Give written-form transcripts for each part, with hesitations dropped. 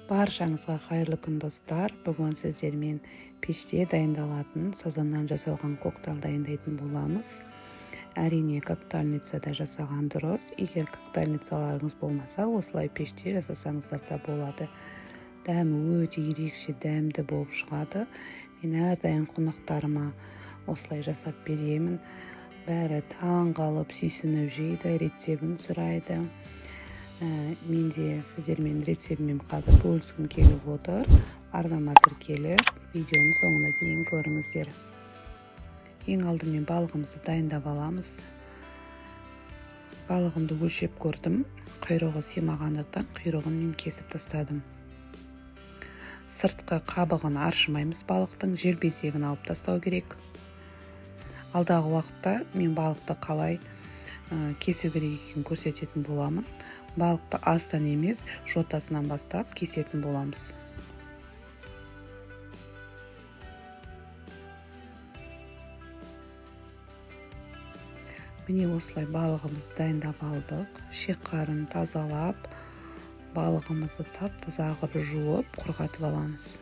Баршаңызға қайырлы күн, достар! Бүгін сіздермен пеште дайындалатын сазаннан жасалған коктал дайындайтын боламыз. Әрине, коктейльницада жасаған дұрыс. Егер коктейльницаларыңыз болмаса, осылай пеште жасасаңыздар да болады. Дәмі өте ерекше дәмді болып шығады. Мен әрдайым қонақтарыма осылай жасап беремін. Бәрі таң қалып, сүйсініп жейді, рецебін сұрайды. Мен де сіздермен рецебімен қазір бөліскім келіп отыр. Арнама тіркеліп, видеоның соңына дейін көріңіздер. Ең алдымен балығымызды дайындап аламыз. Балығымды өлшеп көрдім. Құйрығы сыймағандықтан, құйрығын мен кесіп тастадым. Сыртқы қабығын аршымаймыз, балықтың желбезегін алып тастау керек. Алдағы уақытта мен балықты қалай кесу керек екенін көрсететін боламын. Балықты астан емес, жотасынан бастап кесетін боламыз. Міне, осылай балығымызды дайындап алдық. Ішек қарын тазалап, балығымызды тап таза қылып жуып, құрғатып аламыз.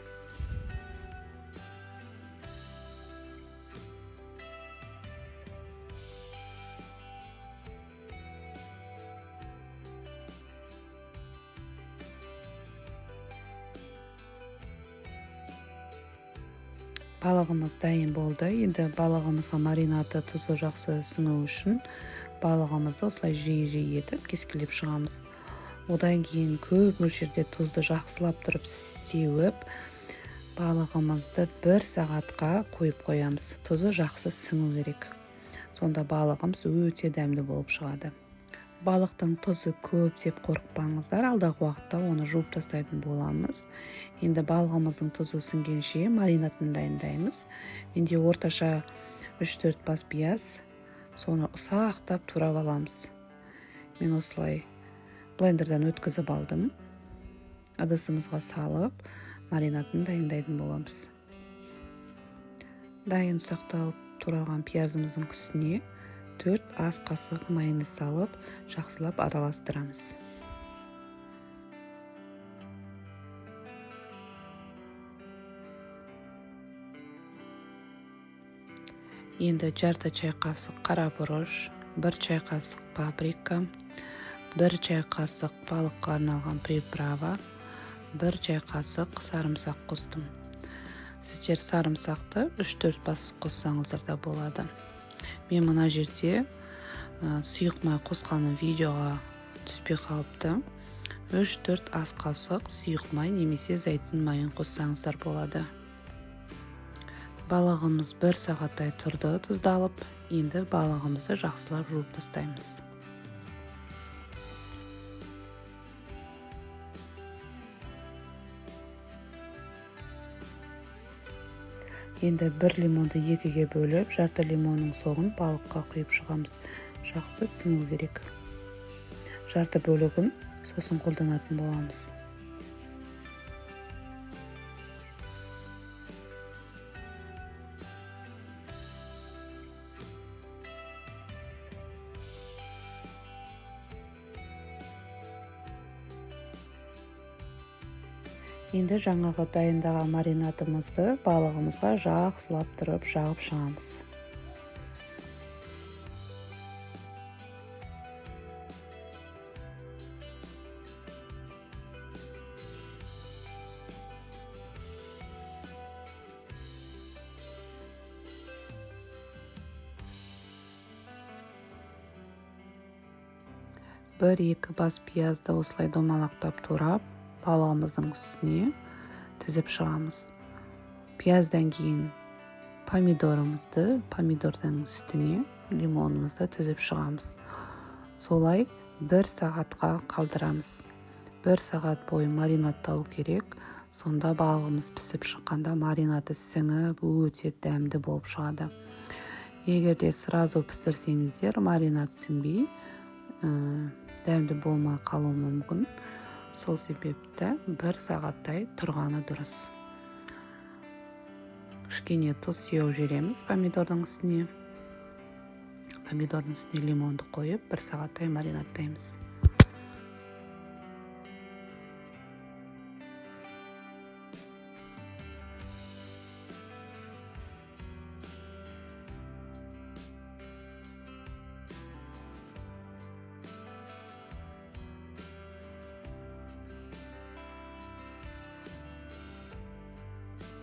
Балығымыз дайын болды. Енді балығымызға маринады, тұзы жақсы сіңу үшін балығымызды осылай жиі-жиі етіп кескілеп шығамыз. Одан кейін көп мөлшерде тұзды жақсылап тұрып сеуіп, балығымызды бір сағатқа қойып қоямыз. Тұзы жақсы сіңу керек, сонда балығымыз өте дәмді болып шығады. Балықтың тұзы көп деп қорықпаңыздар, алдағы уақытта оны жуып тастайтын боламыз. Енді балығымыздың тұзы сіңгенше маринадын дайындаймыз. Менде орташа 3-4 бас пияз, соны ұсақтап турап аламыз. Мен осылай блендерден өткізіп алдым. Ыдысымызға салып, маринадын дайындайтын боламыз. Дайын ұсақталып туралған пиязымыздың үстіне 4 ас қасық майонез салып, жақсылап араластырамыз. Енді жарты чай қасық қара бұрыш, 1 чай қасық паприка, 1 чай қасық балыққа арналған приправа, 1 чай қасық сарымсақ қостым. Сіздер сарымсақты 3-4 бас қоссаңыздар да болады. Мен мына жерде сұйық май қосқаным видеоға түспей қалыпты. 3-4 ас қасық сұйық май немесе зәйтүн майын қоссаңыздар болады. Балығымыз бір сағаттай тұрды тұздалып. Енді балығымызды жақсылап жуып тастаймыз. Енді бір лимонды екіге бөліп, жарты лимонның соғын балыққа құйып шығамыз. Жақсы сіңу керек. Жарты бөлігін сосын қолданатын боламыз. Енді жаңағы дайындаған маринадымызды балығымызға жақсылап тұрып жағып шығамыз. Бір-екі бас пиязды осылай домалақтап турап, балығымыздың үстіне тізіп шығамыз. Пияздан кейін помидорымызды, помидордың үстіне лимонымызды тізіп шығамыз. Солай бір сағатқа қалдырамыз. Бір сағат бойы маринадталу керек. Сонда балығымыз пісіп шыққанда маринады сіңіп, өте дәмді болып шығады. Егер де сразу пісірсеңіздер, маринад сіңбей, дәмді болмай қалуы мүмкін. Сол себепті бір сағаттай тұрғаны дұрыс. Кішкене тұз сеуіп жібереміз помидордың үстіне. Помидордың үстіне лимонды қойып, бір сағаттай маринадтаймыз.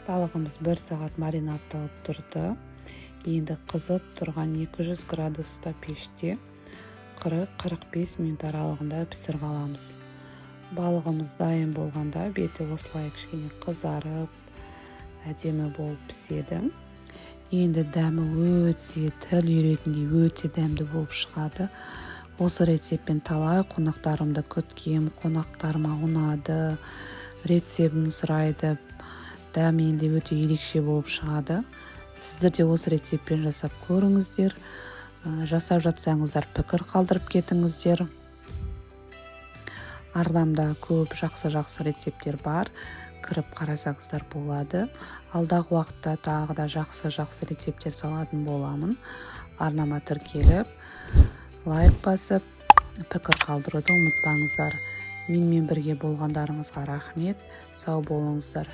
Балығымыз бір сағат маринадталып тұрды. Енді қызып тұрған 200 градуста пеште 40-45 минут аралығында пісіріп аламыз. Балығымыз дайын болғанда, беті осылай кішкене қызарып, әдемі болып піседі. Енді дәмі өте тіл үйіретіндей, өте дәмді болып шығады. Осы рецептпен талай қонақтарымды күткем. Қонақтарыма ұнады, рецебін сұрайды. Дәмі енді өте ерекше болып шығады. Сіздер де осы рецептпен жасап көріңіздер. Жасап жатсаңыздар, пікір қалдырып кетіңіздер. Арнамда көп жақсы-жақсы рецепттер бар, кіріп қарасаңыздар болады. Алдағы уақытта тағы да жақсы-жақсы рецепттер салатын боламын. Арнама тіркеліп, лайк басып, пікір қалдыруды ұмытпаңыздар. Менімен бірге болғандарыңызға рахмет, сау болыңыздар.